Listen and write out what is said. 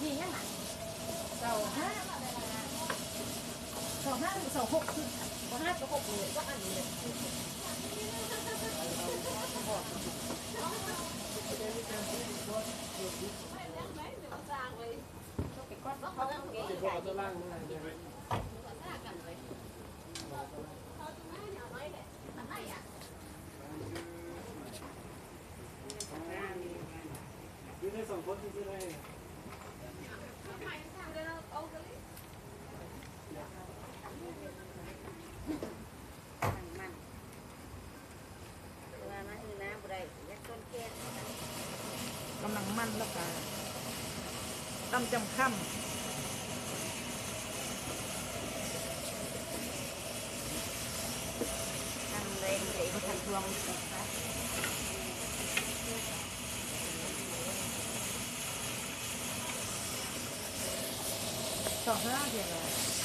Gì nhá mà. Sầu há. Sầu há, sầu hộp. Có hát có hộp người chắc ăn người. Koj maj maj loj kas, tam cam kham. Txog hab tias